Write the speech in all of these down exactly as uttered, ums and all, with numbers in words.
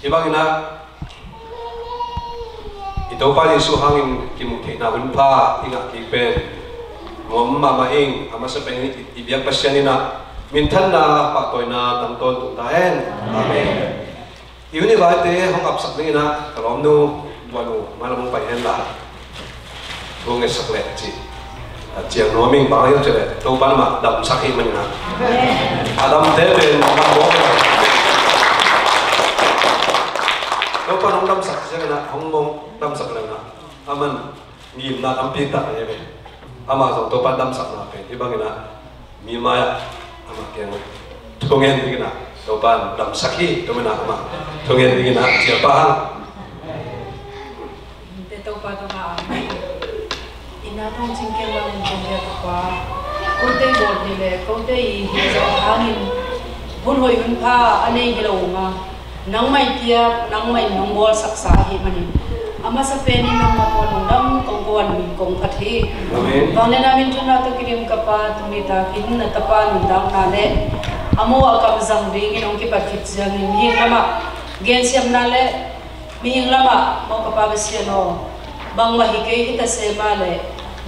Hih bangin ah i Topa Jesuh hangin kimuh theihna hun pha i ngah kik pen nuam mahmah ing. A masa pen i, i biak Pasian in ah minthanna, pahtawina tang tawntung ta hen. Amen. I univite hong apsak dingin ah ka lawmnu Buanu mailam hong pai hen la. Thu ngetsak leh ci. A ciang nuam ing, bang hiam cih leh Topa in mah damsak hi manin ah. A damte pen lam mawk. Topa in hong damsak ciangin ah, hong mawk damsak leh ah, aman ngimna tampi tak a hi ve. Amah zong Topa in damsakna pen hih bangin ah mi mai-ah amah kiang thungen dingin ah, Topa in damsak hi, tua manin ah amah thungen dingin ah ciapa hang. Te Topa tungah amen. Ina tong cingkeng bangin kong bia Topa, kote i bawl hi le kote i hi zong hangin hun hoih hun pha a nei hi lo ung a, nangmah i piak, nangmah in nong bawlsaksa ahih manin a masa penin nangmah tawh lungdam kong ko a, na min kong phat hi. Amen. Vanglian a minthanna tawh kidim ka Pa, tuni takin na Tapa nuntakna le a mawh a kam zang dingin hong kipat khit ciangin mihing lamah gensiamna le mihing lamah mawh ka Pa Pasian aw, bangmah hi kei hi ta se mah leh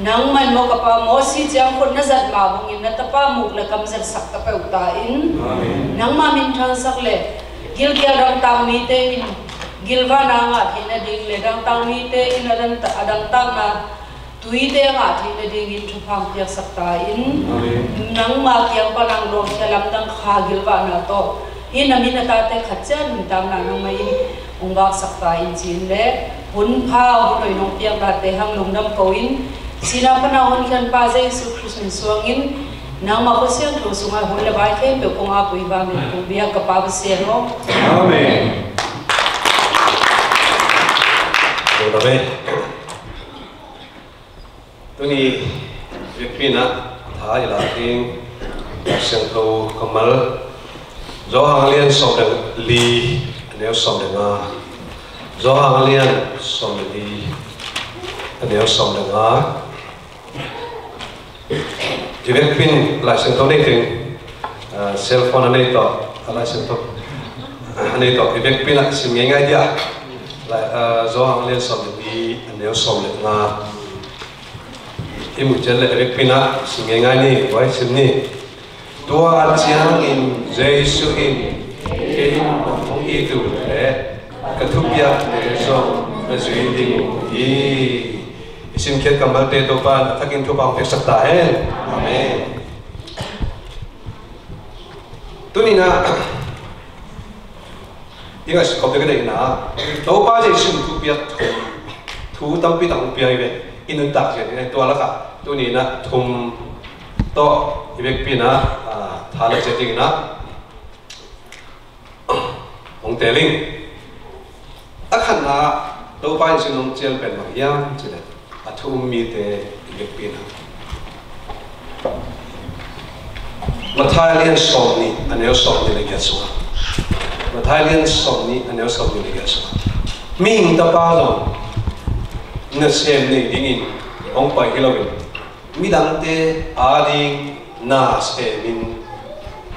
nangman mawh ka Pa Mosi ciang khut na zat mah bangin na Tapa muk le kam zatsak ta peuh ta in. Amen. Nangmah minthansak le gilkial dangtak mite in gilvahna a ngah theih nading le dangtak mite in a dangta-, a dangtakna tuite a ngah theih nadingin thupha hong piaksak ta in. Amen. Nangma kiang pan a hong luangkhia lamdang kha gilvahna tawh hih na mi na tate khat ciat nuntakna nangmah in hong vaksak ta in ci-in le hun pha hun hoih nong piaknate hang lungdam ko in, sihna pan a hong honkhian Pa Jesu Khrist min suangin nangma khut siangtho sungah hun le vai khempeuh kong ap uh hi. Amen. Kong biak ka Pa Pasian aw. Amen. Tuni vekpi in ah tha i lak ding Lai Siangtho kammal, Johan a lian sawm le li, a neu sawm le nga. Johan a lian sawm le li, a neu sawm le nga. I vekpi in Lai Siangtho nei teng, ah, cellphone a nei tawh, a Lai Siangtho a nei tawh i vekpi in ah sim ngeingai dia. Lai, ah, Johan a lian sawm le li, a neu sawm le nga. I muh ciat le vekpi in ah sim ngeingai ni, vai sim ni. Tua ciangin Jesuh in, "Kei in nang hong it uh leh ka thupiakte zong na zui ding uh hi." I simkhiat kammalte Topa in a thakin thupha hong piaksak ta hen. Amen. Tuni in ah i ngaihsut khop ding ka deihna, Topa Jesuh in thupiak thum, thu tampi tak hong pia hi ve. I nuntak ciat in tua lakah tuni in ah thum tawh i vekpi in ah, ah, tha la ciat ding in ah hong teel ing. A khatna, Topa Jesuh in hong cial pen bang hiam cih leh a thu um mite i vekpi in ah, Matthai a lian sawmnih, a neu sawmnih le giat sungah. Matthai a lian sawmnih, a neu sawmnih le giat sungah, Mihing Tapa zong nasem nei dingin hong pai hi loin, midangte ading na semin,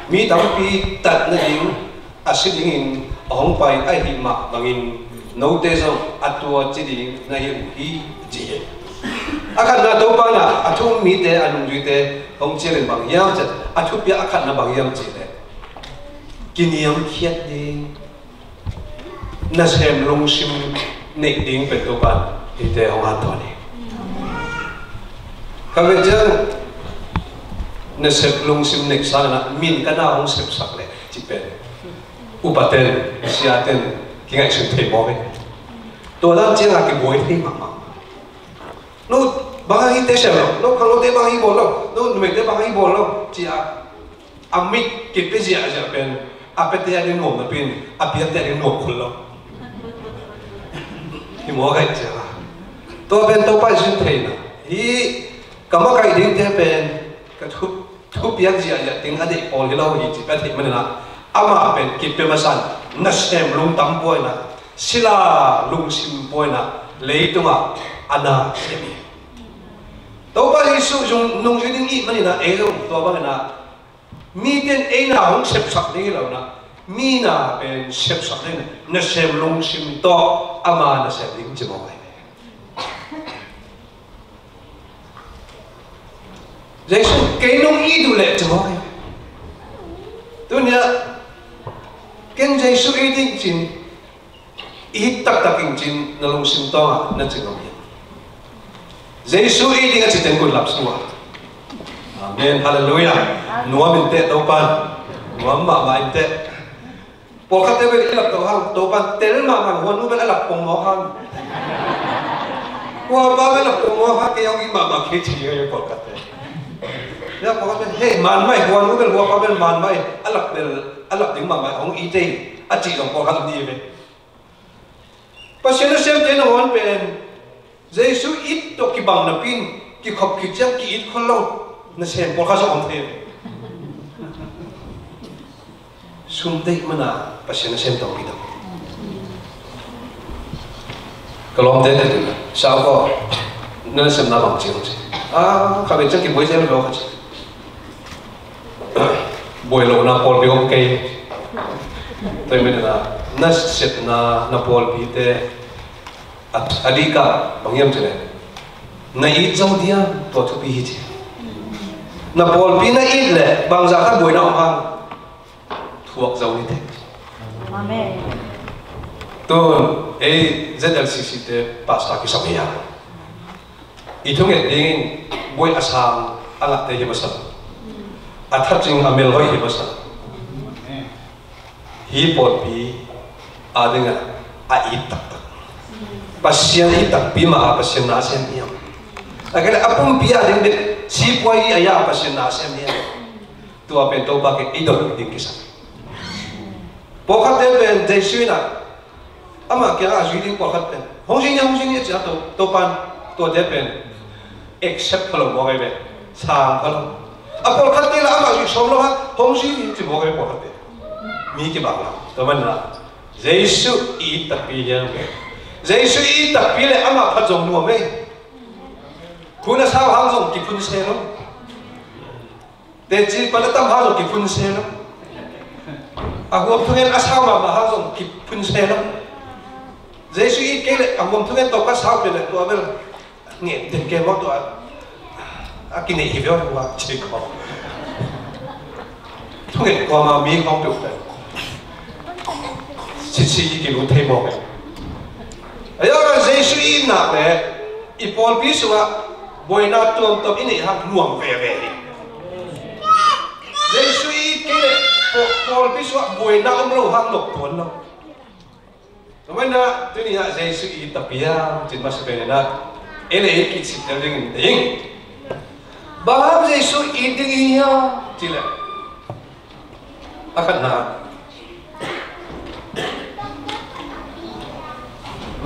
mi tampi tat nading a si dingin a hong pai ahih mah bangin, note zong a tua ci ding na hi uh hi, ci hi. A khatna, Topa in a thu um mite, a nungzuite hong cialin bang hiam cih leh, a thupiak a khatna bang hiam cih leh, kiniamkhiat ding, nasem lungsim neih ding pen Topa in hihte hong hanthawn hi. Ka ve ciang, nasem lungsim neih sangin ah min ka na hong sepsak leh cih pen upaten, siaten kingaihsun thei mawk hi. Tua dan ciangin kibuai thei mahmah. No bang hang hi te sem lo, no khanglote bang hang hi bawl lo, no numeite bang hang hi bawl lo, ci-a a mit kipia ziahziah pen a piate ading nuam napi in a piakte ading nuam khol lo. Hi mawk hi cia. Tua pen Topa i sin theihna hi. Ka makaih dingte pen ka thup thupiak ziahziah ding a deih pawl hi lo hi cih ka theih manin ah, amah pen kipia masa in nasem lungtang pua in ah, sila lungsim pua in ah, leitungah a na sem hi. Topa Jesuh zong nungzui ding i hih manin ah, ei zong tua bangin ah, mite in ei na hong sepsak ding hi lo in ah, Mi na pen sepsak ding, nasem lungsim tawh ama nasem ding ci mawk ahi. Jesu, kei nong it uh leh ci mawk ahi. Tuni-ah ken Jesu it ding cin, it taktak ing cin, na lungsim tawngah na ci ngam hi. Jesu it ding a ci teng good luck sua. Amen, halleluiah. Nuam inteh Topan. Nuam mahmah inteh. Pawlkhatte bel i lak to hang, Topan tel mahmah, huanu bel a lak pongmawk hang. Huapa bel a lak pongmawk hang, kei hong it mahmah kei ci hi pawlkhatte. Ya pawlkhatte, hei, man mai, huanu bel, huapa bel man mai, a lak bel, a lak ding mahmah hong it ei, a cih zong pawlkhat om ding hi ve. Pasian nasemte nangawn pen Jesu it tawh kibang napi-in kikhop khit ciang ki-it khol lo nasem pawlkhat zong om thei. Sum deih mana Pasian nasem tawh kidang. Ka lawmte te tuna, sau ko, na nasemna bang ci hong ci. A, kha bek ciang kibuai zel lo kha ci. Buai lohna pawlpi om kei. Tua ahih manin na sepna, na pawlpite a, a dih kah bang hiam cih leh, na it zo diam, tua thupi hi ci. Na pawlpi na it leh bangzah khat buaina om hang, thuak zo ni teh. Amen. Tun ei Z L C C te pastor kisam hi a, i thunget dingin buai a sang a ngahte hi masa lo, a thacing a melhoih hi masa lo. Hih pawlpi a dingah a it taktak, Pasian it takpi mah a Pasian na a sem hiam? A kei leh a pumpi a ding bek sipuai a ya Pasian na a sem hiam? Tua pen Topa kiang i dot ding kisam. Pawlkhatte pen Jesu in ah, amah kiangah a zui ding pawlkhat pen hong zui ni, hong zui ni a ci a, To, Topan tuate pen accept kha lo mawk ahi ve. Sang kha lo. A pawlkhatte lah amah zui sawm lo hang, hong zui ni ci mawk ahi ve pawlkhatte. Mi kibang lo. Tua manin ah Jesu i it takpi hiam? Jesu i it takpi leh amah phat zong nuam ei. Hun a sau hang zong kiphun se lo. Teci pan a tam hang zong kiphun se lo. A huam thungen a sau mahmah hang zong kiphun se lo. Jesu it kei leh a huam thungen tawh ka sau pen leh tua bel ngen den kei mawk, tua a kineih hi ve ua ci ko. Thungen kuama mi khawng peuh pen sitsi i kilut thei mawk e. Ahiangah Jesu i itna leh i pawlpi sungah buaina tuamtuam i neih hang nuam veve hi. Jesu i it kei leh paw-, pawlpi sungah buaina om lo hang nop tuan lo. Tua manin ah tuni-ah Jesu i it takpi hiam cih masa pen in ah ei leh ei kisit tel dingin ding. Bang hang Jesu i it ding i hiam cih leh, a khatna,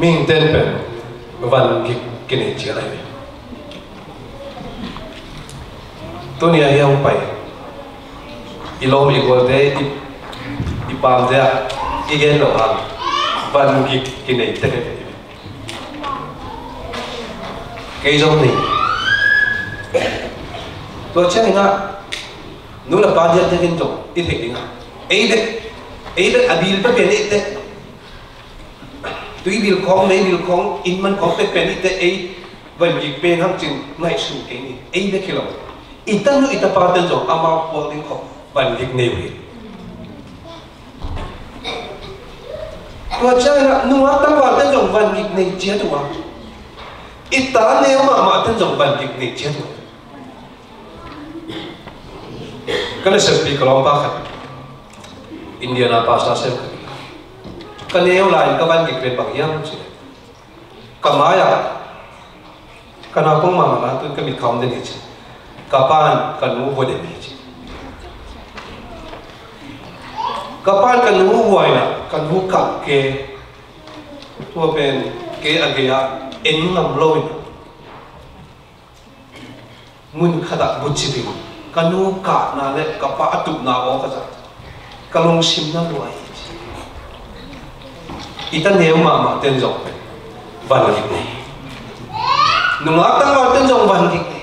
mihingte in pen van gik kinei ciat ahi ve. Tuni-ah hih hong pai i lawm i gualte, i, i paamte ah i gen loh hang van gik kinei tek ahi ve. Kei zong ni. Tua ciangin ah nu le pa diakdiakin zong i theih ding a, ei bek, ei bek a bil pia pen i teh, tui bil khawng, mei bil khawng, inn man khawng pek pen i teh, ei van gik pen hang cin ngaihsun kei ni. Ei bek hi lo, i tanu i tapate zong amau puak ding khawng van gik nei uh hi. Tua ciangin ah nungak tangvalte zong van gik nei ciat uh a, i ta neu mahmahte zong van gik nei ciat uh a. Ka naseppi ka lawmpa khat, India na pastor sem khat, ka neu lai-in ka van gik pen bang hiam cih leh, ka mai-ah ka naupang mahmah lai-in tun ka mit kha om den hi ci. Ka pa'n ka nu vua den hi ci. Ka pa'n ka nu vua in ah ka nu kah ke, tua pen ke a gei-ah en ngam lo in ah, mun khatah bucip in ka nu kahna le ka pa a tupna aw ka zat, ka lungsim na luai hi ci. I ta neu mahmahte in zong van gik nei. Nungak tangvalte in zong van gik nei.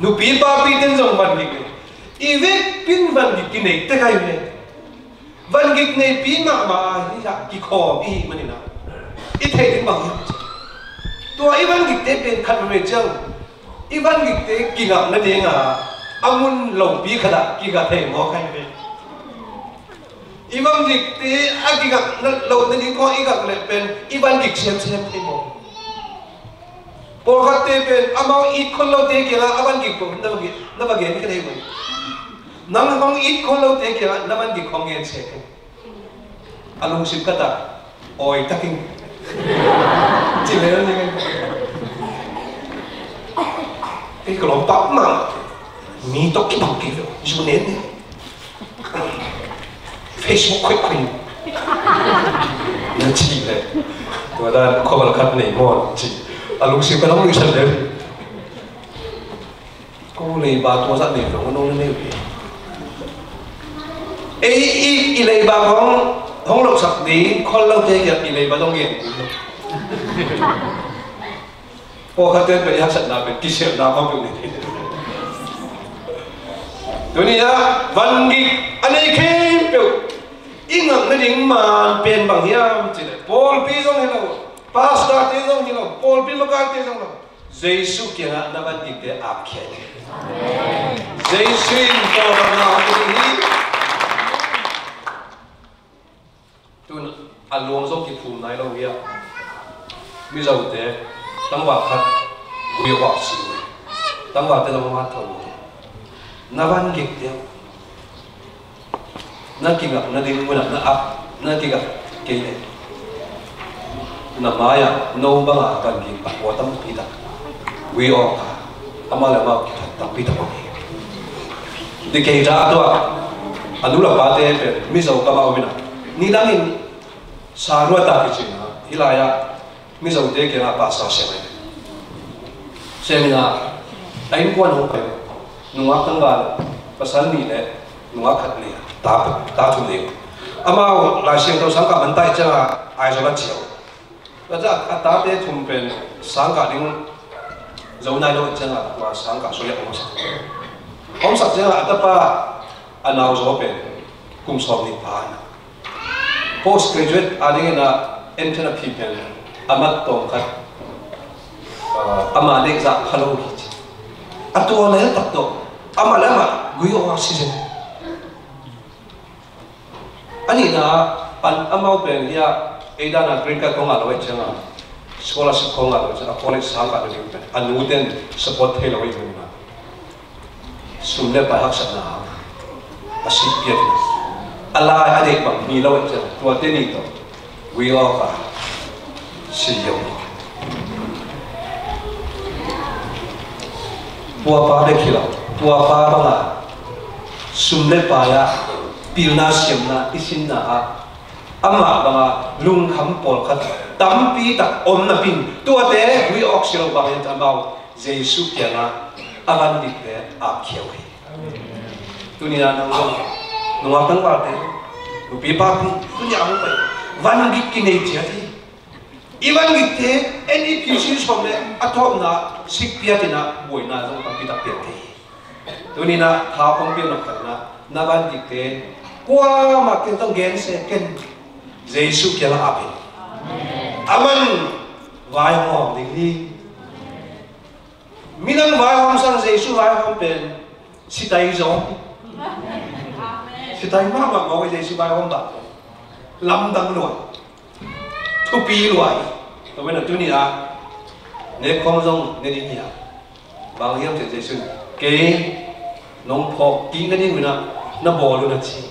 Nupi papite in zong van gik nei. I vekpi in van gik kinei tek ahi ve. Van gik neipi mahmah a hi a kikhawm i hih manin ah i theih ding bang hiam? Tua i van gikte pen khat veve ciang i van gikte kigakna ding a a mun lopi khat ah kiga thei maw, kha hi ve. I van gikte a kigakna loh nading khawng i gak leh pen i van gik semsem thei maw? Pawlkhatte pen amau it khol lote kiangah a van gik pen na va gen, na va gen kha thei maw? Nang hong it khol lote kiangah na van gik hong gen sek in. A lungsim khat ah awi takin ci lel ning. Ei, ka lawm pah mah. Mi tawh kibang kei ve. Zu nen ni. Facebook khuih khuih na ci leh, tua dan khawbal khat nei maw ci. A lungsim khat hong nuihsan lel. Ko leiba tua zah nei zong a nong na nei uh hi. Ei, i, i leiba hong, hong lohsak ding khol lote kiang i leiba zong gen. Pawlkhatte pen i haksatna pen kisialhna khawng peuh nei. Tuni ah van gik a nei khempeuh i ngak nading man pen bang hiam cih leh pawlpi zong hi lo, pastorte zong hi lo, pawlpi makaite zong lo. Jesu kiangah na van gikte apkhia in. Jesu in tawlnga hong pia ding hi. Tun a luang zong kiphum nai lo hi a. Mizote tangval khat gui a uak si uh. Tangvalte zong a man tho uh. Na van gikte uh. Na kigak nading munah na ap, na kigak kei leh na mai-ah no banga van gik a kua tampi tak gui awk a, amau le amau kithat tampi tak om hi. Dikei ta tua a nu le pate pen Mizo kam a om in a, nidangin sa ruat a kicin a, hih lai-ah Mizote kiangah pastor sem ahi. Sem in a, a innkuan hong pai, nungak tangval, pasal nih le nungak khat nei a, ta, ta thum nei. Amau Lai Siangtho sangkah man ta ciangah Aizawl a ciah uh. Tua ciang a tate thum pen sangkah ding zo nai lo ciangah tua sangkah suai a omsak. Omsak ciangah a tapa a nau zaw pen kum sawm nih pa in a, post graduate a dingin a entrance a phi pen a mat tawm khat, ah, ama deih zah pha lo hi ci. A tua lel tak tawh amah le amah gui awk a si zen. A nihna ah amau pen hi a, ei dan a green card kong ngah lo ahih ciangin scholarship kong ngah lo ahih ciangin a college sang kah lo ding pen a nute in support thei lo ahih manin a, sum le pai haksatna a sik piak in a, a lai a deih bang hi lo ahih ciangin tuate nih tawh gui awk a si hi. Tuapa bek hi lo, tuapa banga sum le pai ah pilna siamna i sinna ah amah banga lungkham pawlkhat tampi tak om napi-in tuate gui awk si lo bangin amau Jesu kiangah a van dikte apkhia uh hi. Tuni-in ah nang zong, nungak tangvalte, nupi papi, tuni-in ah hong pai, van dik kinei ciat hi. I van dikte en i phisin sawm le a tawpna sik piak in ah buaina zong tampi tak piak thei hi. Tuni-in ah tha kong piak nop khat in ah, na van dikte kuamah ken zong gensia ken, Jesu kiangah ap in. Amen. Aman vaihawm ding hi. Minam vaihawm sang Jesu vaihawm pen sitai zaw. Sitai mahmah mawk a Jesu vaihawm dah. Lamdang lua. Thupi lua. Tua manin ah tuni-in ah ne khawm zong ne ding hi a. Bang hiam cih leh Jesu in, kei nong phawk kik nading un ah na bawl un a ci.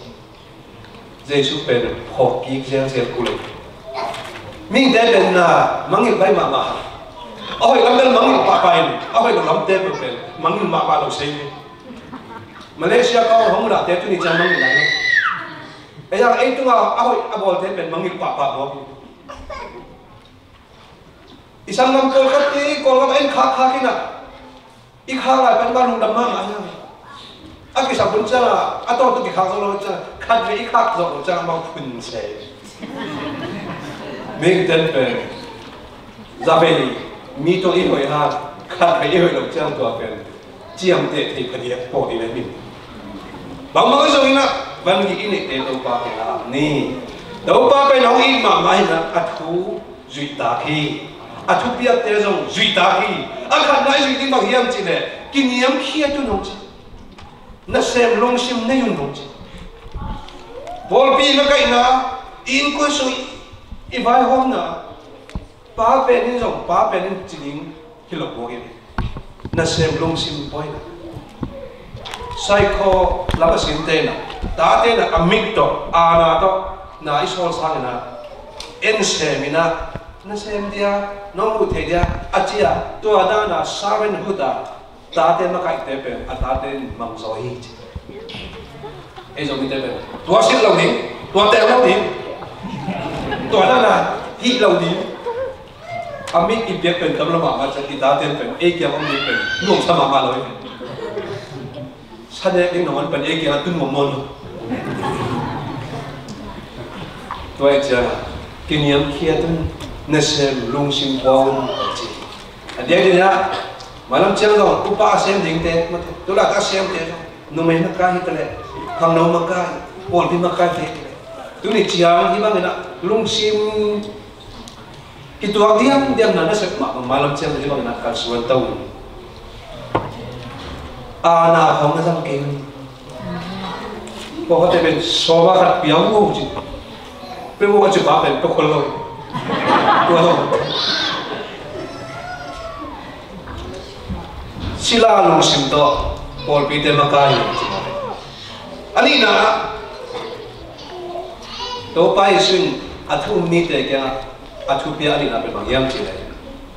Jesu pen phawk kik zelzel kul hi. Mihingte pen na mangngilh baih mahmah. A hoih lam bel mangngilh pahpah in, a hoih lo lamte pen mangngilh mahmah lo sei hi. Malaysia khawng hong muhdahte tuni ciang mangngilh lai lo. Ei a, ei tungah a hoih a bawlte pen mangngilh pahpah mawk hi. I sanggam pawlkhatte Kawlgam ah en khakkhak in ah, i khak lai pan mah lungdam mahmah hi hang. A kisak hun ciangin a tawp tu kikhak zo lo ciang, khatvei i khak zo lo ciang amau phun se. Mihingte pen zavei mi tawh i hoih hang, khatvei i hoih lo ciang tua pen ciamteh thei phadiak pawh i vet in. Bangmah i zong in ah, Van gih i neihte Topa kiangah ni. Topa pen hong it mahmah hi a, a thu zuihtak hi. A thupiakte zong zuihtak hi. A khatna i zuih ding bang hiam cih leh kiniamkhiat un hong ci. Nasem lungsim nei un hong ci. Pawlpi makaihna, i innkuan sung i vaihawmna, pa pen in zong, pa pen in ci ding hi lo buak in. Nasem lungsim buaina. Saikhaw lam a sinte in a, tate in a, a mit tawh, a na tawh, na i sawl sangin a, en sem in a, nasem dia, nong huh thei dia, a ci a, tua dan a servanthood a, tate makaihte pen a tate in mangzaw hi ci. Ei Zomite pen tua silh lo ding, tua teel lo ding, tua dan a hih lo ding. A mit i piak pen tam lo mahmah ciang i tate pen ei kiang om ding pen nuamsa mahmah lo hi. Sa nek ding nong an pen ei kiang a tun nuam nawn lo. Tua ahih ciangin kiniamkhiat un, nasem lungsim pua un ci. A diakdiak ah, mailam ciang zong upa a sem dingte, mate, tulaitak a semte zong numei makai hi ta leh, khangno makai, pawlpi makai te hi ta leh, tuni ciang hih bangin a lungsim kituak diamdiam na na sep mah bang, mailam ciang hih bangin a kalsuan to. A na khawng na zang kei un. Pawlkhatte pen sawm a khat pia uh ci. Pia uh a ci pa pen pia khol lo. Tua lo. Sila lungsim tawh pawlpite makai uh ci. A nihna ah, Topa Jesuh in a thu um mite kiangah a thu pia a nihna pen bang hiam cih leh,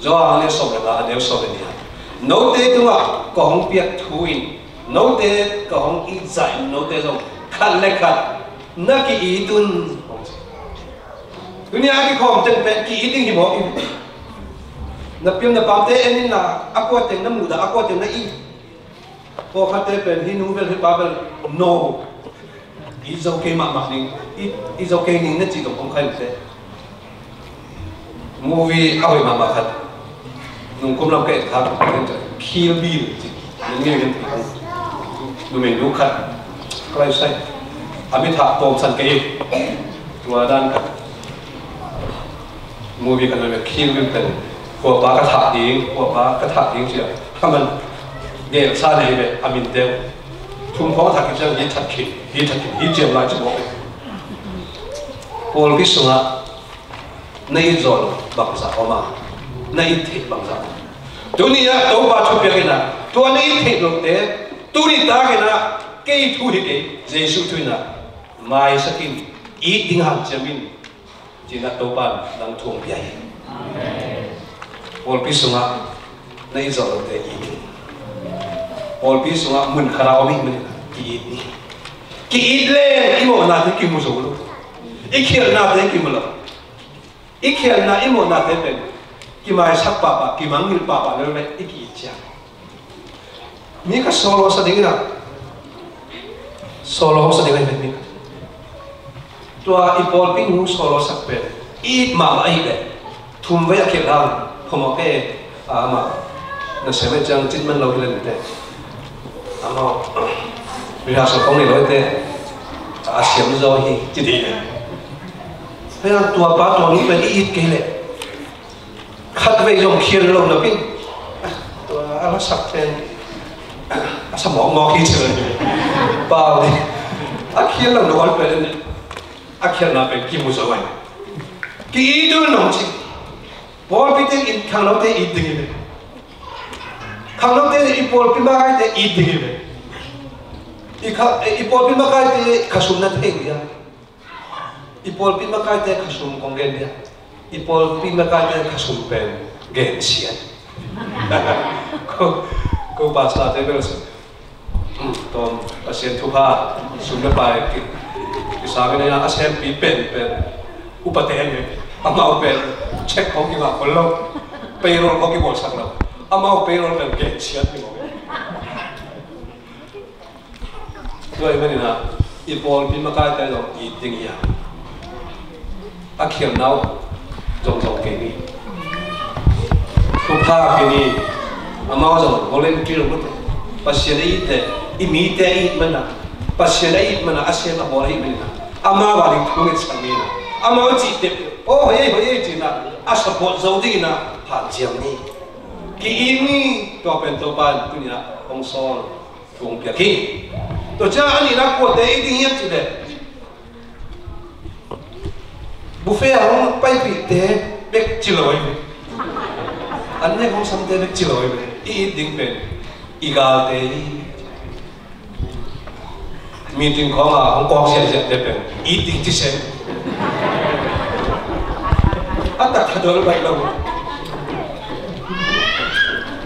Johan a lian sawm le nga, a neu sawm le nih ah, note tungah ka hong piak thu in, note ka hong it zah in, note zong khat le khat na ki-it un. Tuni a kikhawm teng pen ki-it ding hi mawk in. Na piam na pamte en in la, a kuateng na muhdah, a kuateng na it. Pawlkhatte pen hih nu bel hih pa bel no. I zo kei mahmah ding, i, i zo kei ning na cih tawh kong khainte. Movie a hoih mahmah khat, nungkum lam ka et kha, Kill Bill ci. Ning nge ngen ti kong numei nu khat ka lai sai. A mit hah tawmsan kei. Tua dan khat. Movie kan meh Kill Bill pen, kuapa ka thah ding, kuapa ka thah ding ci a, a man gelsa nei ve, a minte uh. Thum khawng a thah kik ciang hi that khin, hi that khin, hi ciam lai ci mawk ve. Pawlpi sungah na it zawh bangzah om a, na it theih bangzah om. Tuni ah Topa thupiak in a, tua na it theih lote, tuni tak in a, kei thu hi kei, Jesuh thu in a, maisak in, it ding hanciam in, ci-in a Topa in nang thu hong pia hi. Pawlpi sungah na it zawh lote it ni. Pawlpi sungah mun khat a om ahih manin ki-it ni. Ki-it leh i mawhnate kimu zo lo. I khialhnate kimu lo. I khialhna, i mawhnate pen kimaisak pahpah, kimangngilh pahpah lel leh i ki-it ciang. Mi khat sawlawsa ding in a, sawlawsa ding a hi pen mi khat. Tua i pawlpi nu sawlawsak pen it mahmah ahih leh thum vei a khialh hang, phamawh kei, a, amah nasem ahih ciang cin man lo hi leh nite, amau rehearsal khawng nei lo hi te, a siam zaw hi ci ding hi. Hei, tua pa tua nu pen i it kei leh khatvei zong khial lo napi, tua a lasak pen a sa mawkmawk hi ci lo hi. Pau ding. A khial lo na ol pen a khialhna pen kimu zo ai. Ki-it un nong ci. Pawlpite in khangnote it ding hi ve. Khangnote in i pawlpi makaite it ding hi ve. I kha, i pawlpi makaite khasum na thei uh hiam? I pawlpi makaite khasum kong gen dia. I pawlpi makaite khasum pen gensiat. Ko, ko pastor te bel sum. Tawm Pasian thupha sum le pai ki, kisang in a, a sempi pen pen upate ne. Amau pen check khawng kingah khol lo. Payroll khawng kibawlsak lo. Amau payroll pen gensiat ni maw. Tua ahih manin a, i pawlpi makaite zong it ding hi a, a khialhna uh zongzong kei ni. Thupha kei ni. Amau zong volunteer mah te. Pasian a it te, i mite a it man a, Pasian a it man a, a sem a bawl ahih manin ah, amau a ding thu ngetsak ni in ah, amau cih teh, aw, hoih ei, hoih ei ci-in ah, a support zo dingin ah hanciam ni. Ki-it ni. Tua pen Topa in tuni-in ah hong sawl, thu hong piak hi. Tua ciang a nihna kuate it ding hiam cih leh, buffet a hong paipihte bek ci lo ahi ve. An nek hong samte bek ci lo ahi ve. I it ding pen i galte hi. Meeting khawng a hong kawk ziahziahte pen i it ding ci sem. A tak tha dawl baih lo.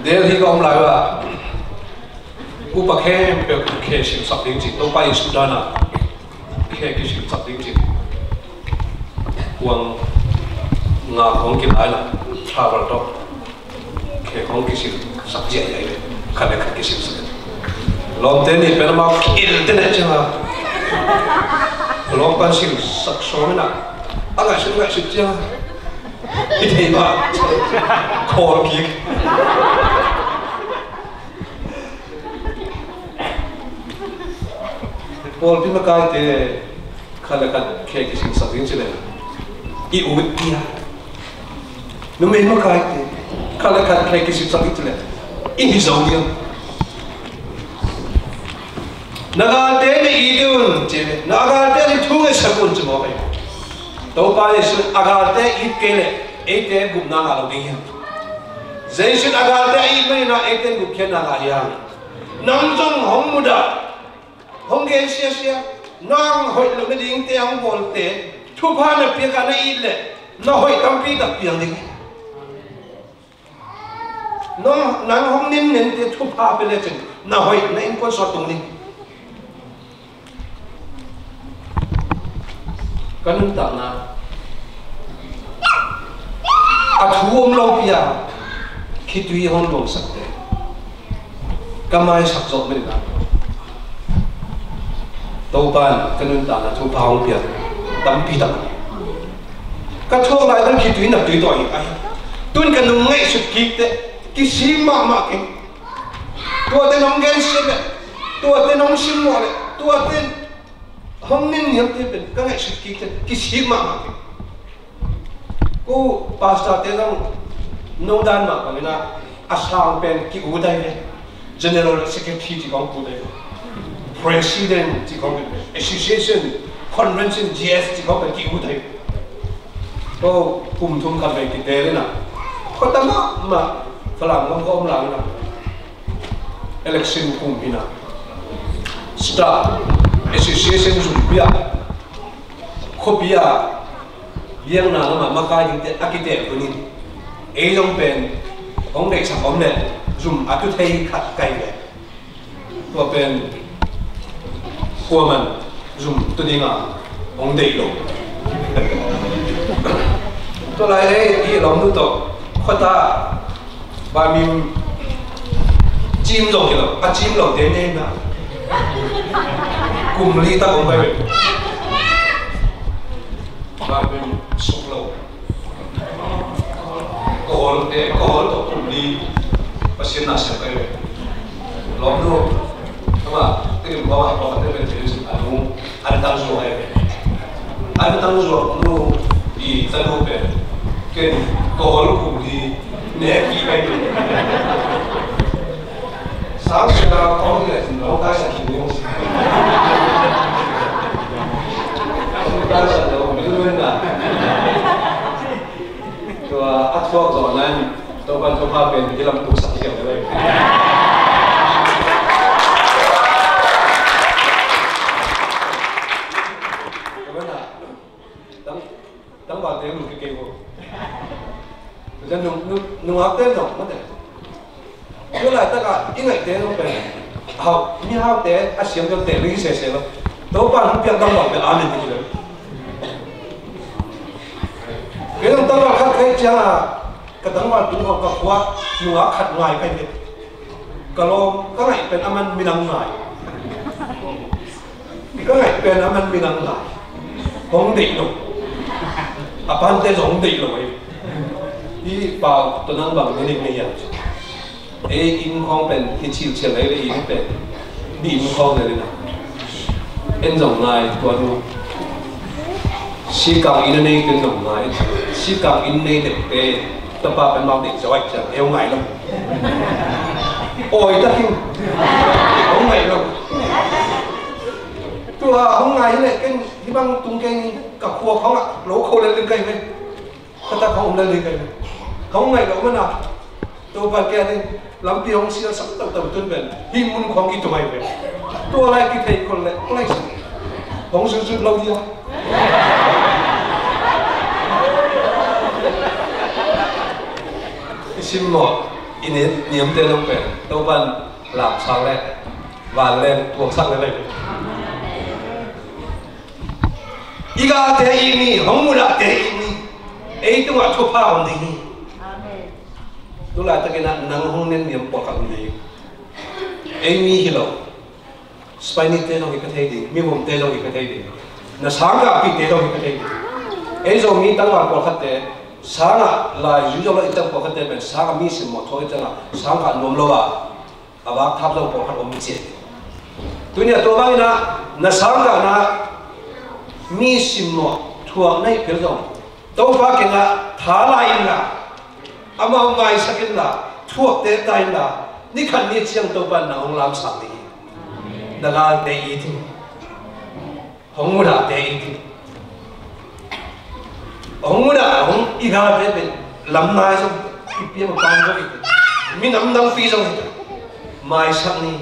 Delhi ka om lai uh ah, upa khempeuh khe silsak ding ci, Topa Jesuh dan a khe kisilsak ding ci. Kuang nga khawng kilai lo, travel tawh. Khe khawng kisilsak ziahziah hi ve. Khat le khat kisilsak. Lawmte nih pen amau kilte ne ciang a, lawm pan silsak sawm in ah, a ngaihsut ngaihsut ciang a, i thei mah, khawl kik. Pawlpi makaite khat le khat khe kisilsak ding ci leh, i ut ding a. Numei makaite khat le khat khe kisilsak ding ci leh, i hi zo ding a. Na galte na it un ci leh, na galte a ding thu ngetsak un ci mawk hi. Topa Jesuh in a galte it kei leh eite gupna ngah lo ding hiam? Jesuh in a galte a it manin ah eite in gupkhiatna ngah hiam? Nang zong hong mudah, hong gen siasia, nang hoih loh nadingte a hong bawlte thupha na piak a na it leh na hoih tampi tak piang ding hi. Nang, nang hong ninnente thupha pia lecin na hoih na innkuan sung ah tung ding. Ka nuntakna a thu om lopi a khitui hong luangsakte ka maisak zawh manin ah, Topa in ka nuntakna thupha hong piak tampi tak. Ka thuak lai bang khitui nak tui tawh hi ai. Tun ka nung ngaihsut kik teh kisik mahmah keng. Tuate nong gensiat leh, tuate nong simmawh leh, tuate hong nin niamte pen ka ngaihsut kik teh kisik mahmah keng. Ko pastor te zong no dan mah bangin ah, a sang pen ki-ut ahi ve. General Secretary ci khawng ki-ut ahi ve. President ci khawng pen, Association, Convention, G S ci khawng pen ki-ut ahi ve. Ko kum thum khat vei kiteel in ah, khuata mahmah Falam gam ka om lai in ah, election kum hi in ah, staff, association zumpi ah, khuapi ah biakna lamah makai dingte a kiteel hun in, ei zong pen hong deihsak om leh zum a tu thei khat ka hi ve. Tua pen kuaman zum tu ding a hong deih lo. Tua lai ei i lawmnu tawh khuata Vai mim cim zong hi lo, a cim lote nei na. Kum li tak om pai ve. Vai mim suk lo. Ka hol te, ka hol tawh kum li Pasian na sem pai ve. Lawmnu, ama, te kim bawa, bawa te ve, te ve, a nu, an tang zuak hi. An tang zuak nu i tanu pen ken ka hol kum hi nek hi kai tu. Sang sia kong hi le sin lo kai sa kin ni. Kai sa lo mi lu na. Tua a thuak zawh nan Topan thupha pen hi lam tuk sak hi ang lai. Ka ban a, tang, tangvalte nung kikei ko. Tua nung, nung, nungakte nung mate. Tua laitak a i ngaihte nung pen hau, mihaute a siam tua te ring sese lo. Topan hong piak tangval pen amen hi lo. Kei nung tangval khat kei ciang a, ka tangval tung khawng ka khua nungak khat ngai ka hi. Ka lawm ka ngaih pen aman minam ngai. Ka ngaih pen aman minam ngai. Hong deih lo. A pante zong hong deih lo ahi. Hi pau tua nang bang meaning na hiam? Ei inn khawng pen hi chilchil lei le inn pen. Ni inn khawng lei le na. Ken zong ngai tua nu. Sikang inn a nei ken zong ngai. Sikang inn nei dek te tapa pen mau dek zawai ciang eu ngai lo. Oi takin hong ngai lo. Tua hong ngai hi leh ken hih bang tung kei ni, ka khua khawng ah lo kho lel ding ka hi ve. Ka tak hong om lel ding ka hi ve. Hong ngai lo mana. Topa kia ding lampi hong sial sak tau tau tun pen hih mun khawng i tung ai pen. Tua lai kithei khol leh lai sak hong sut sut lo dia. I simmawh i niamte zong pen Topan lamsak leh vanleng tuaksak lel lai. I galte it ni, hong mudahte it ni. Ei tungah thupha om ding hi. Amen. Tu laitakin ah nang hong nen niam pawlkhat om ding. Ei mi hi lo. Spainite zong hi ka thei ding, mivomte zong hi ka thei ding. Na sangkahpihte zong hi ka thei ding. Ei Zomi tangval pawlkhatte sangah lai zui zo lo i tang pawlkhatte pen sangah mi simmawh thuak i tangah sangkah nuam lo ah a vak thap zong pawlkhat om cian. Tuni a tua bangin ah na sangkahna mi simmawh thuak na hih phial zong Topa kiangah tha la inla, amau maisak inla, thuakte ta inla, ni khat ni ciang Topa in na hong lamsak ding hi. Na galte it in, hong mudahte it in. Hong mudah hong i galte pen lam nai zong i piam a pan zong i minam dangpi zong i maisak ni,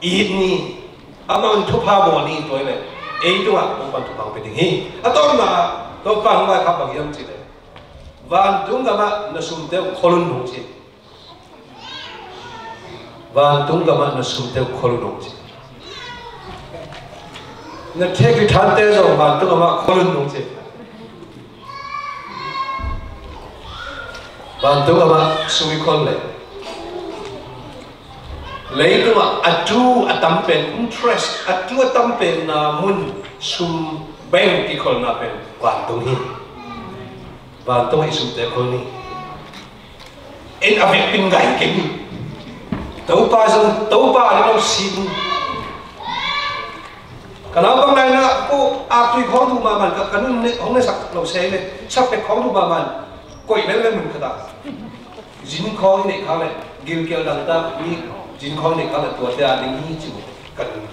it ni, amau in thupha bawl ni tua hi leh ei tungah Topa in thupha hong pia ding hi. A tawpna ah Topa hong vaikhak bang hiam cih leh vantung gamah na sumte uh khol un hong ci. Vantung gamah na sumte uh khol un hong ci. Na thek i thante zong vantung gamah khol un hong ci. Vantung gamah sum i khol leh leitungah a tu a tam pen interest, a tu a tam pen na mun sum bank i kholna pen vantung hi. Vantung i sumte khol ni. En a vekpin ngai kei ni. Topa zong Topa a lo sin. Ka naupang laina ko aktui khawng duh mahmah ka, ka nun ne hong ne sak lo se le, sak pek khawng duh mahmah. Koih lel le mun khat ah zin khawng i neih khak leh gilkial dangtak mi zin khawng i neih khak leh tuate a ding hi ci maw ka nun.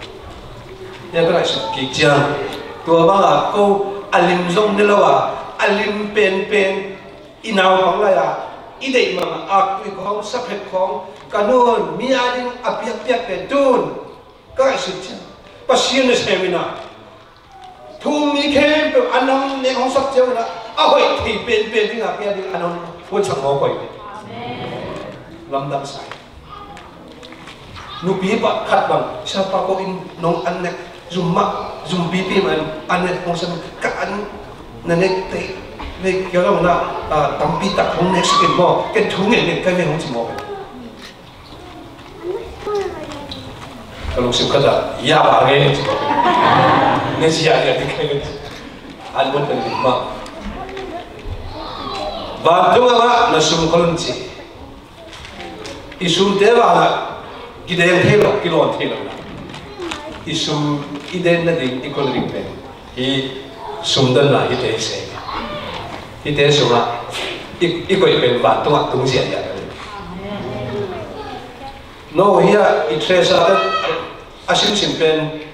Nia ka ngaihsut kik ciang tua bangah ko a lim zong ne lo a, a lim penpen i naupang lai-a i deih mahmah aktui khawng saphet khawng ka nun mi a ding a piakpiak pen tun ka ngaihsut ciang Pasian na sem inah thu um mi khempeuh a nam nek hong sak ciang inah a hoih thei penpen dingah pia ding a nam puansak mawk hoih. Lamdang sai. Nupi pah khat bang siapa ko in nong an nek zum mah zum pipi mah in an nek hong sem ka an na nek tei nek kio lo na tampi tak hong nek sikin maw ken thu ngen nek kai ve hong ci maw. Ka lungsim khat ah ya ba nge ci maw. Ne ci ya ya ding kai ve an mun kan dik mah. Vantung ah na sum kholun ci. I sumte vanah kideng thei lo, kilawn thei lo. I sum i den nading i kol ding pen hi sumdonna hite hi se. Hite sungah i, i koih pen vantungah tung ziahziah lo. No hia i thresate a simsim pen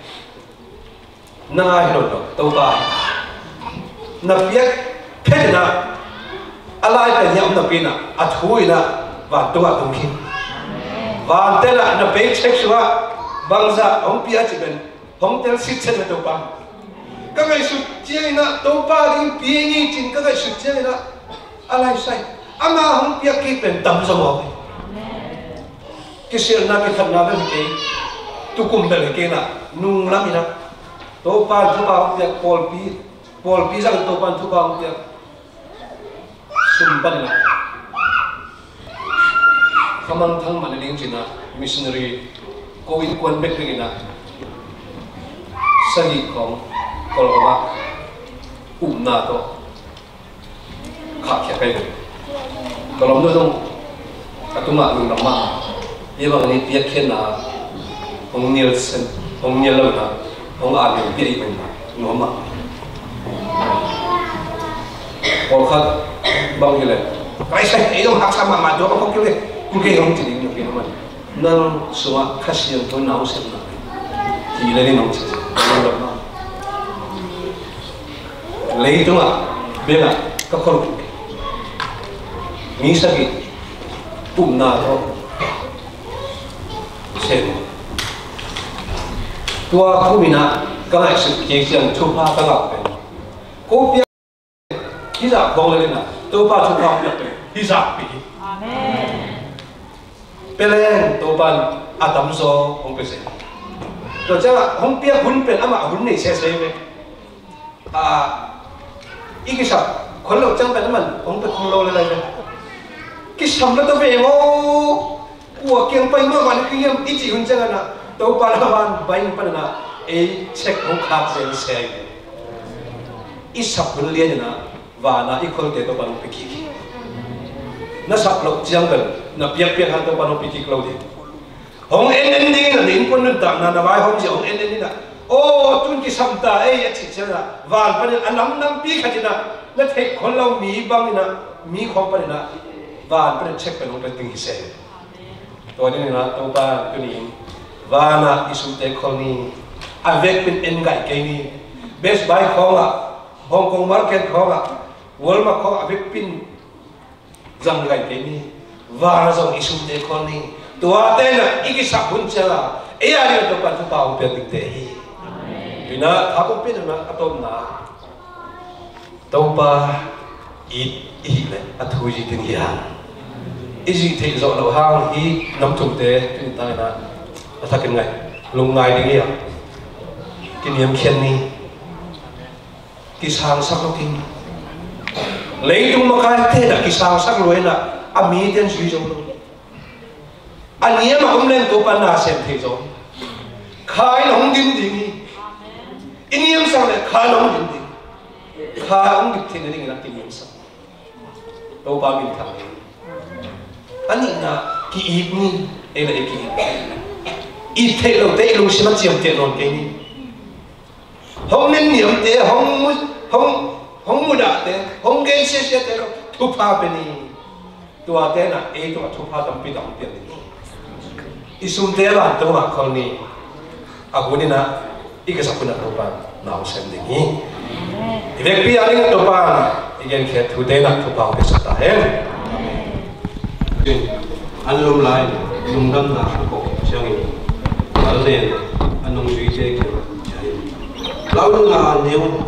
na ngai hi lo, Topa na piak phet inah a lai pen hi a om napi inah a thu inah vantungah tung khin. Vantel ah na paycheck sungah bangzah hong pia cih pen hong tel sitset na Topa. Ka ngaihsut ciang inah Topa ding pia ngi cin ka ngaihsut ciang inah a lai sai ama hong piak kik pen tam zong aw. Kisialhna kithatna bel hi kei, tukum bel hi kei inah nunglam inah Topa in thupha hong piak, pawlpi, pawlpi zang in Topa in thupha hong piak. Sum pan inah khamang thang man a ding cinah missionary ko innkuan bek ding inah sagih khawng Kolkata upna tawh khahkhia kai ve. Ka lawmnu zong a tungah lungdam mah. Hih bang ni piakkhiatna hong nial sen, hong nial lo na Hong a lian pia i mah nuam mah. Pawlkhat bang hi leh, "Kai sai, ei dong haksa mahmah, tua bang kong kil leh kul kei hong ci ding," nuam kei nuam mah. Nang sungah Kha Siangtho na hong sepna hi leh ni nong ci. Leitungah bengah ka khol mi sagih upna tawh sem. Tua kum inah ka ngaihsut kik ciang thupha ka ngah pen, ko piak hizah khawng le inah Topa thupha hong piak pen hizah pi hi. Amen. Pia leng Topa in a tamzaw hong pia sese. Tua ciangah hong piak hun pen amah hun nei sese ve. A, i kisap khol loh ciang pen aman hong pia khol lo le lai ve. Kisam lo ta ve maw. Kua kiang pai mahmah na ka hiam i cih hun ciangin ah Topa na van bai panin ah ei check hong khak zen se. I sap hun lian inah van ah i kholte Topa hong pia kik hi. Na sap loh ciang pen na piakpiak hang Topa hong pia kik lo ding. Hong en en ding inah na innkuan nuntakna na vaihawm zia hong en en inah, "Aw, tun kisam ta ei," a cih ciangin ah van panin a nam nampi khat inah na theih khol lo mi bang inah mi khawng panin ah van panin check pen hong pia ding hi se. Tua ding inah Topa tuni in van ah i sumte khol ni. A vekpi in en ngaih kei ni. Best Buy khawngah, Hong Kong market khawngah, Walmart khawngah a vekpi in zang ngaih kei ni. Van ah zong i sumte khol ni. Tuate inah i kisap hun ciangah ei a ding ah Topa thupha hong piak dingte hi. Tua inah tha kong piak inah a tawpna Topa it i hih leh a thu i zih ding hi hang. I zih theih zawh loh hang hih nam thumte tuni tang inah a thakin ngaih, lungngai ding hi hang. Kiniamkhiat ni. Kisangsak lo kei ni. Leitung makaite inah kisangsak lo inah a mite in zui zo lo. A niam a om leng Topa na sem thei zaw. Kha in hong dim ding hi. I niamsak leh kha in hong dim ding. Kha hong dim theihna dingin a kiniamsak. Topa min thang hi. A nihna ki-it ni. Ei le ei ki-it. It theih lote i lungsim a ciamteh nawn kei ni. Hong nenniamte, hong mu-, hong, hong mudahte, hong gensiasiate lo thupha pia ni. Tuate inah ei tungah thupha tampi tak hong piak ding hi. I sumte van tungah khol ni. A hun inah i kisap hun ah Topa na hong sem ding hi. I vekpi a ding Topa i genkhiat thute inah thupha hong piaksak ta hen. An lum lai, lungdamna a kawk ciangin, al nen a nungzuite kiangah ciah in, "Lau nunga neu,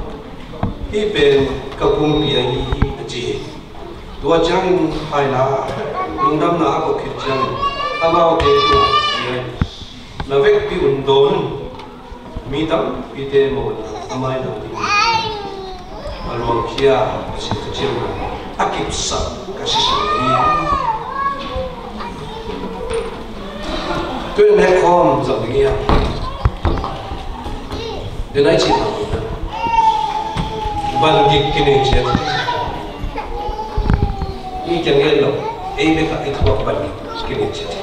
hih pen ka pumpi ahi hi," a ci hi. Tua ciangin hai la, lungdamna a kawk khit ciangin amaute tungah ciah in, "Na vekpi un dawn un." Mi tampite mawhna a maina ding a luangkhia a sisan ciangin a kipsak ka sisan hi. Tuin nek khawm zong ding hi a. Denai cih na van gik kinin ciat. Mi kiang gen lo, ei bek a i thuak van gik kinin ciat.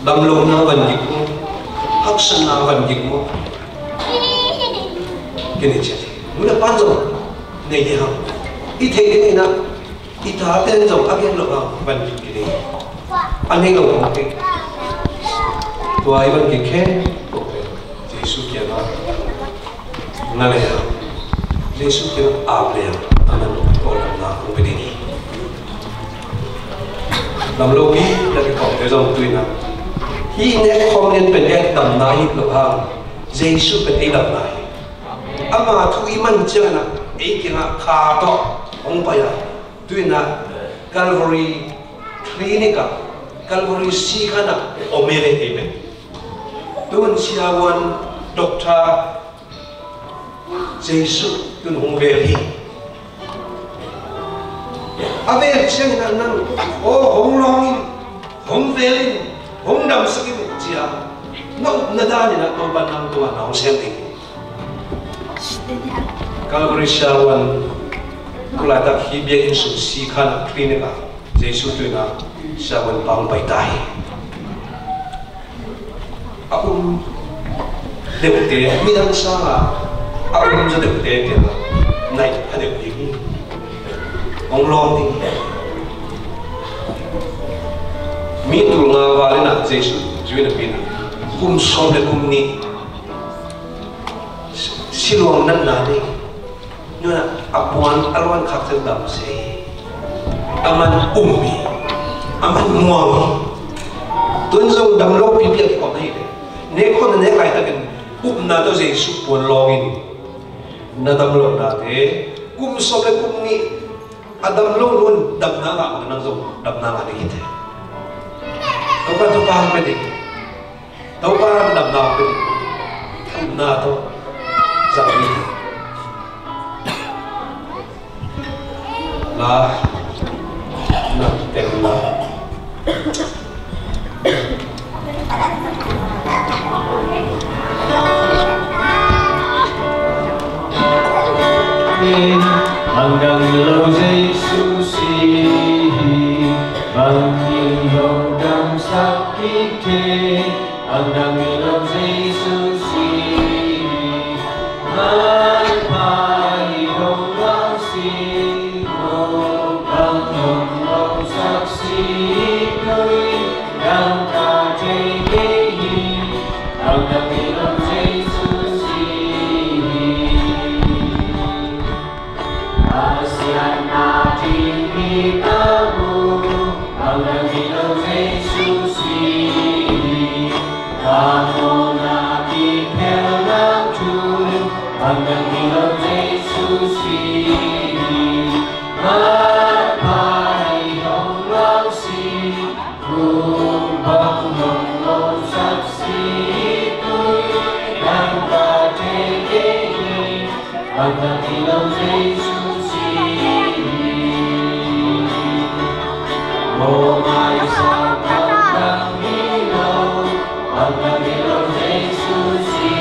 Damlohna van gik maw, haksatna van gik maw, kei nei ciat hi. Nu le pa zong nei hi hang. I theih ding in ah i tate in zong a gen loh hang van gik kei nei. A nei lo hang kei. Tua i van gik khempeuh pen Jesu kiangah na le a, Jesu kiangah ap le a, a man kawlgamna hong pia ding hi. Damlo pi na kikawmte zong tu in ah, hih nek khawm lian pen ei damna hi lo hang, Jesu pen ei damna hi. Ama thu i man ciangin ah ei kiangah kha tawh hong pai a, tu in ah Calvary Clinic ah, Calvary sikhan ah om hi ve ei pen. Tun siavuan, doctor Jesu tun hong vel hi. A vel ciangin ah nang, aw, hong lawng in, hong vel in, hong damsak in, ci-a na upna dan in ah Topa nang tungah na hong sem ding. Calvary siavuan, tu laitak hih biakinn sung sikhan ah, clinic ah Jesu tu in ah siavuan pa hong pai ta hi. A um, Deuhte, midang sanga a um zaw deuhte, te naih a deuh ding hi. Hong lawng ding hi. Mi tul nga val in ah Jesu zui napi in ah kum sawm le kum nih siluang natna nei. Nuna a puan a luan khak ciang dam se hi. A man um hi. A man muang hi. Tun zong dam lo pipi a kikhop na hi le, nek khawm na nek laitakin upna tawh Jesu puan lawng in, na dam lohnate, kum sawm le kum nih a dam lo nun damna ngah mah nang zong damna ngah ding hi te. Topa, Topa hong pia ding. Topa damna hong pia ding. Upna tawh zang ding. La, na tel la. Bang dang lo Jesu si hi, bang dang lo damsak kik thei. Bang dang lo Jesu si hi, man pai dong bang si, bang dong lo sak si tui, dang ka thei kei hi. Bang dang lo Jesu si hi. Pasian na ding hi ka mu, bang dang hi lo Jesu si hi. Ka mawhna kikhel nang thu, bang dang hi lo Jesu si hi. Man pai hong lo si, kung bang hong lo sak si tui, dang ka thei kei hi. Bang dang hi lo Jesu si hi. Mawh maisang bang dang hi lo, bang dang hi lo Jesu si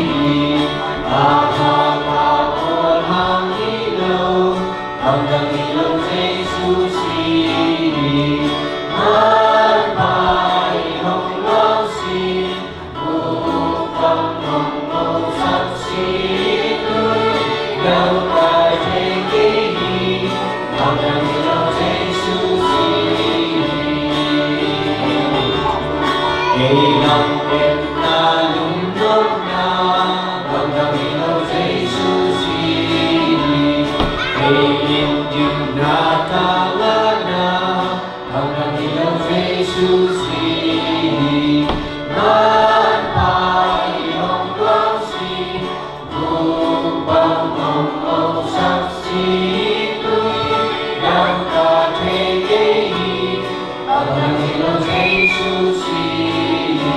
hi. A pha pha pawl hang hi lo, bang dang hi lo Jesu si hi. Man pai hong lo si, Hong dang hi lo Jesu si hi. Man pai hong lo si, kung bang hong lo sak si tui, dang ka thei kei hi. Hong dang hi lo Jesu si hi.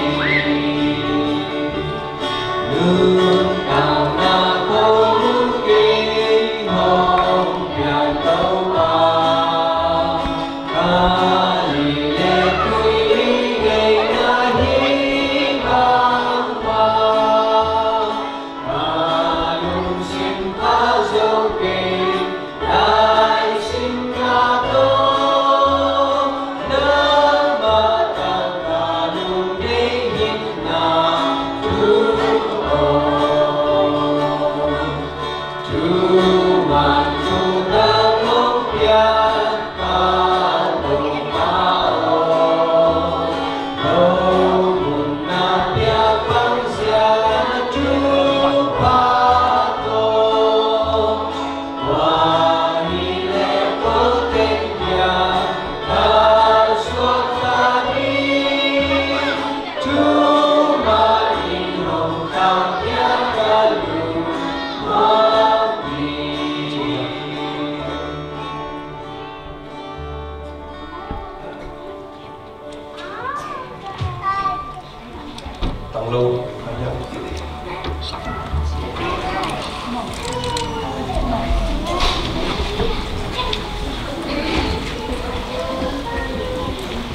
Tang lo.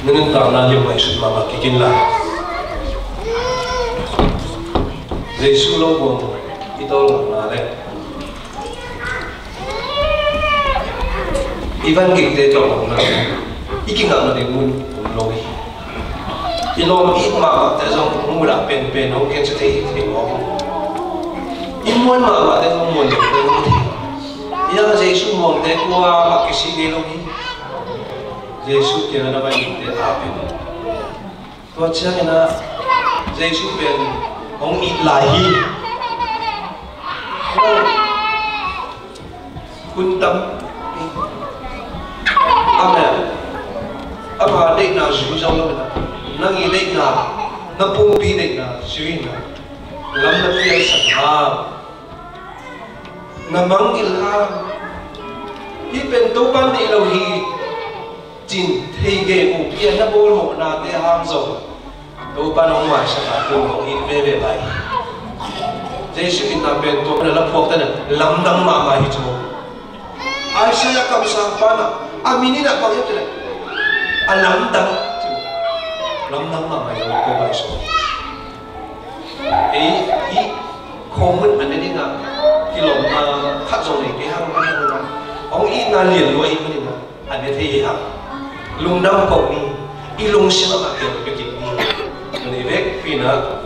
Nuntakna lim ngaihsut mahmah kik in la, Jesu lo buang i tawlnga le i van kikte tawh omna, i kingakna ding mun om lo hi. I lawm it mahmahte zong hong mudah penpen hong khensa thei thei mawk. I muan mahmahte zong muan penpen hong thei. I dang Jesu muangte kua mah kisih ngei lo hi. Jesu kiangah na vai mite a pen. Tua ciangin ah Jesu pen hong it lai hi. Hun tam. Amen. Ama deihna zu zo lo in ah, nang i deihna, na pumpi deihna zu in ah, lam na pialsak hang, na mangngilh hang. Hih pen Topa neih lo hi. Cin thei gei uh pian na bawl mawhnate hang zong Topa nong maisak a tun hong it veve lai. Jesu itna pen tua pen a la phuakte na lamdang mahmah hi cu. Isaiah kamsang pa na a min in a bang hiam cih leh a lamdang. Lamdang mahmah hi lo Topa Jesu. Ei, i khomun a ne ding a kilawmna khat zong nei kei hang, hang, hang. Hong itna lian lua i hun in a, a ne thei hi hang. Lungdam ko ni, i lungsim ah a pian pia kik ni. Tuni vekpi in a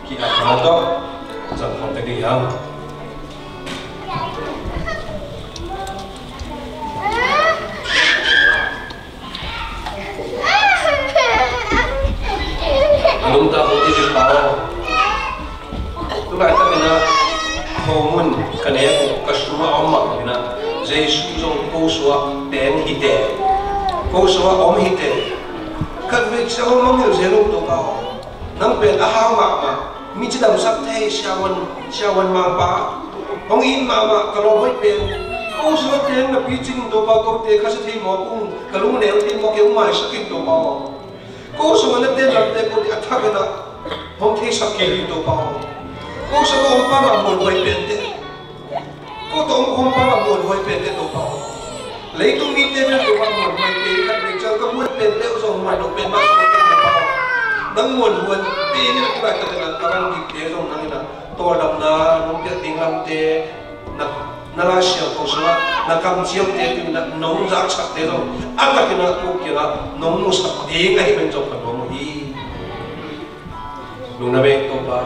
ki-apna tawh zang khawm tek ding hi hang. A nungta hong i pa aw. Tulaitak in a khomun ka nek uh ka sungah a om mah in a Jesu zong ko sungah teng hi te. Ko sungah om hi te. Khatvei ciang hong mangngilh zel lo Topa aw. Nang pen a hau mahmah, mi cidamsak thei, siavuan, siavuan mangpa. Hong it mahmah ka lawm hoih pen. Ko sungah teng na picin Topa, kote khasia thei mawk ung, ka lungneu thei mawk kei ung, maisak in Topa aw. Ko sungah na ten lamte kote a thak in a hong theisak kei in Topa aw. Ko sungah hong pa mah muanhuai pente. Ko tawh hong pang a muanhuai pente Topa aw. Leitung mite bel Topa muanhuai pe, khat vei ciang ka muan pente uh zong muan lo pen mah Topa aw. Nang muanhuai pe in a tulaitak in a ka ran dikte zong nang in a tawldamna nong piak ding lamte, na, na Lai Siangtho sungah na kamciamte tungin a nong zaksatte zong a takin a ko kiangah nong musak ding ahih man zong ka nuam uh hi. Lungdam ei Topa.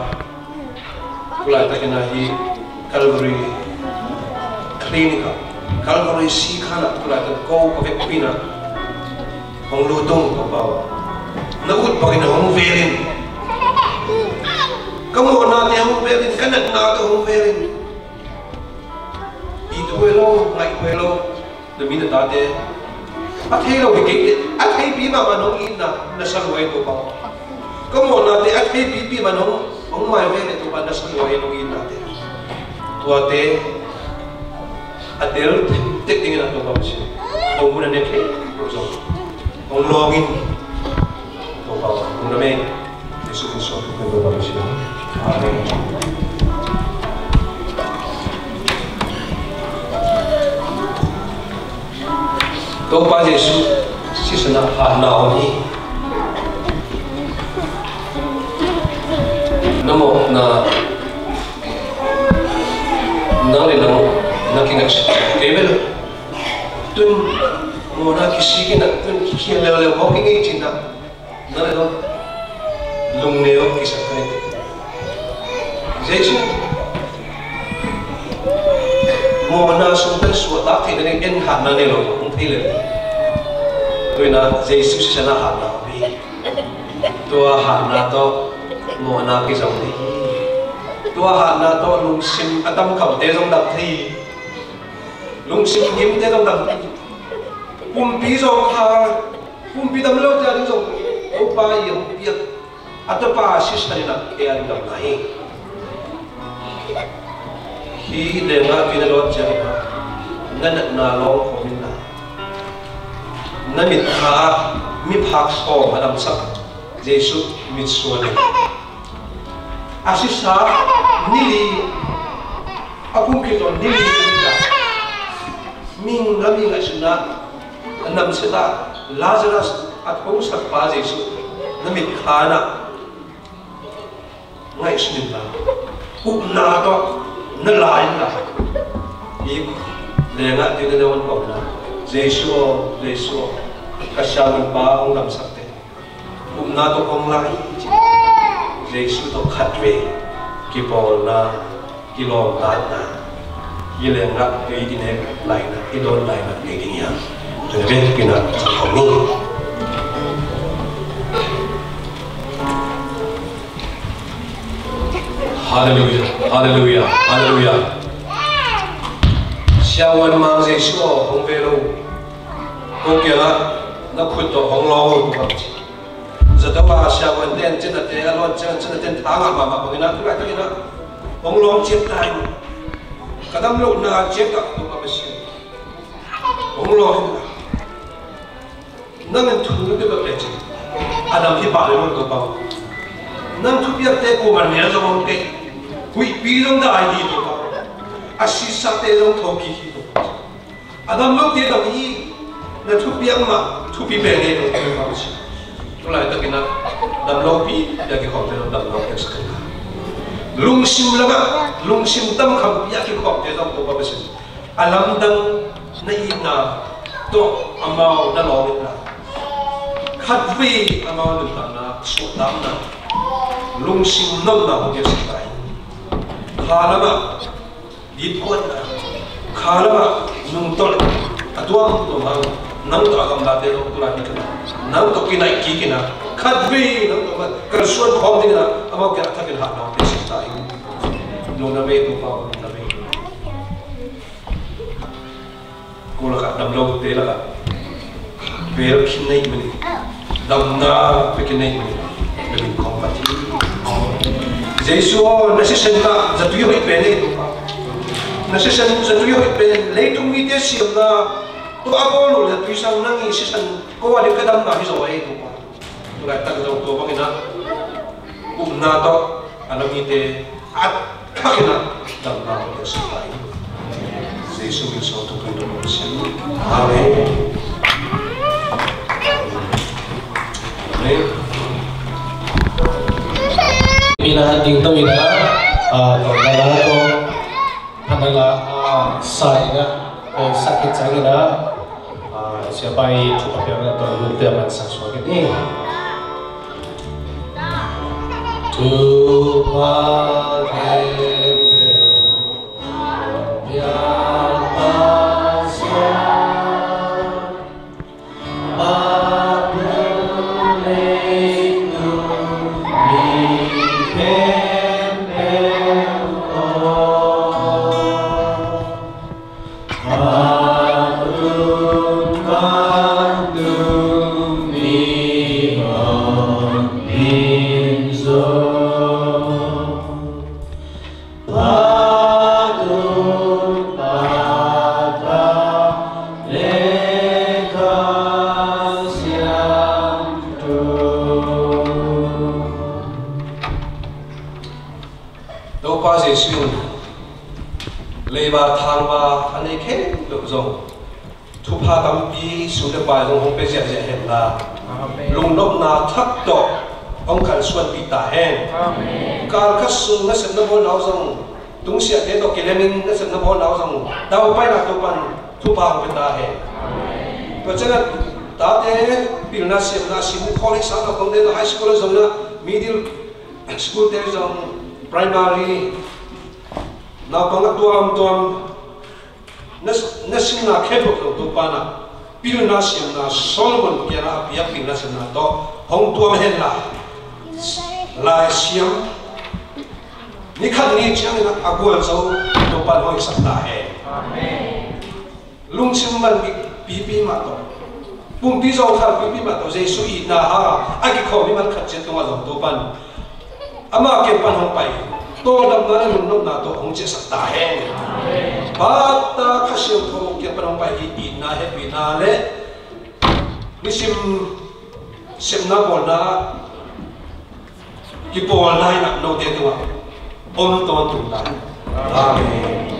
Tulaitak in a hih Calvary Clinic ah, Calvary sikhan ah tulaitak ko ka vekpi in a hong lut ung Topa aw. Na ut bangin a hong vel in. Ka mawhnate hong vel in, ka natnate hong vel in. It huai lo, ngaih huai lo. Na mi na tate a thei lo hi kei teh, a theipi mahmah nong itna na sa lua hi Topa aw. Ka mawhnate a theipipi mah nong, hong mai ve le Topa na sa lua hi nong itnate. Tuate a tel tek dingin a Topa Pasian, ko mun a ne thei lo zong hong lawng in Topa aw, hong na mei. Jesu Khrist suang tuk in Topa Pasian. Amen. Topa Jesu sisan ah hatna om hi. Na mawhna nang le nang na kingaihsut kei bel. Tun mawhna kisik in a tun kikhial leuleu mawk i ngei cin a. Na le dong lungneu kisak ka hi. Jesu mawhna sung pen suahtak theihna ding en hatna nei lo hong thei le. Tuina Jesu sisan ah hatna om hi. Tua hatna tawh mawhna kizom thei hi. Tua hatna tawh lungsim a tamkhamte zong dam thei hi. Lungsim gimte zong dam thei hi. Pumpi zong kha Pumpi dam lote a ding zong Topa i hong piak a Topa sisan in a kei a ding dam lai hi. Hih lengah tui na dawt ciangin na natna lawng khawm in la, na mitkha ah miphak sawm a damsak Jesuh mitsuan in a sisa nili a pumpi tawh nili in la, ming a mi ngaihsutna a namsiatah Lazarus a thosakpa Jesuh na mitkha in a ngaihsun in la, upna tawh na la in la. Hih lengah tui na dawt khawm in la, Jesuh aw, Jesuh aw, ka siavuanpa hong damsak teh. Na tawh kong lai, Jesu tawh khat vei kipawlna, kilawmtatna, i lengah tui i nek laina, i dawn laina nei ding hiam? Tuni vekpi-in a kong ni. Halleluiah, halleluiah, halleluiah. Siavuan Mang Jesu aw, hong ve lo. Ko kiangah na khut tawh hong lawng lo, ko ci. Zato a siavuante in cinate a luan ciang, cinate in tha ngah mahmah bangin ah, tu laitakin ah hong lawng ciat ta in. Ka dam lohna ciangah Topa Pasian, hong lawng in ah. Nang in thu na pia bek lecin a dam hi pah lel lo, Topa. Nang thupiakte kuamah nial zong om kei. Huihpi zong dai hi, Topa. A sisate zong thawkik hi, Topa. A dam lote dam hi. Na thupiak mah thupi pen hi, Topa. Tu laitakin ah dam lopi pia kikhawmte zong dam lo piaksak in. Lungsim lamah lungsim damkham pia kikhawmte zong, Topa Pasian, a lamdang na itna tawh amau na lawng in ah, khatvei amau nuntakna suahtakna, lungsim nopna hong piaksak ta in. Kha lamah ditkuatna, kha lamah nungtolh a tuamtuam hang, nang tawh a gamlate zong tu lai ni kina, nang tawh kinaih kik in ah, khatvei nang tawh kalsuan khawm dingin ah amau kiang a thakin hatna hong piaksak ta in. Lungdam ei, Topa, lungdam ei. Ko lakah dam lote lakah vel khin na hih manin, damna pia khin na hih manin, na min khawng phat hi. Jesu aw, na thisen mah zatui hoih pen ei, Topa. Na thisen zatui hoih pen, leitung mite siamna tawh a bawl uh zatui sang nang i thisen ko a ding ka damna hi zaw ei, Topa. Tu laitak zong tua bangin ah upna tawh a na mite a thakin ah damna hong piaksak ta in. Jesu min suang thupui tawh hong sia. Amen. Amen. Ina ding tawh ina, ah, tawh na la tawh. Phatna la, ah, sa ina, eh, sa khit ciangin ah, ah, siapa i thupha piakna tawh nungte a mansak suak in. Thupha khempeuh piak Pasian. Topa Jesu in leiba thangba a nei khempeuh zong thupha tampi sum le pai zong hong pia ziahziah hen la, amen, lungnopna thak tawh hong kalsuanpih ta hen. Amen. Kal khat sung nasepna bawlna uh zong, tungsiahte tawh kilemin nasepna bawlna uh zong, daupaina Topa'n thupha hong pia ta hen. Amen. Tua ciangin tate pilna siamna, sim, college sang naupangte zong, high school zong na, middle school te zong, primary naupang a tuamtuam, na, na sinna khempeuh tawh Topa in ah pilna siamna Solomon kiangah a piak pilna siamna tawh hong tuam hen la, Lai Siam ni khat ni ciangin ah a gualzo Topa in hong hisak ta hen. Amen. Lungsim man pipi mah tawh, pumpi zawngkhal pipi mah tawh Jesu itna hang a kikhawm mi man khat ciat tungah zong Topa in ama kiang pan hong pai, tawldamna le lungnopna tawh hong ciahsak ta hen. Pata Kha Siangtho kiang pan hong pai hi. Itna, hehpihna le nisim sepna bawlna kipawlna in ah note tungah om tawntung ta hen. Amen.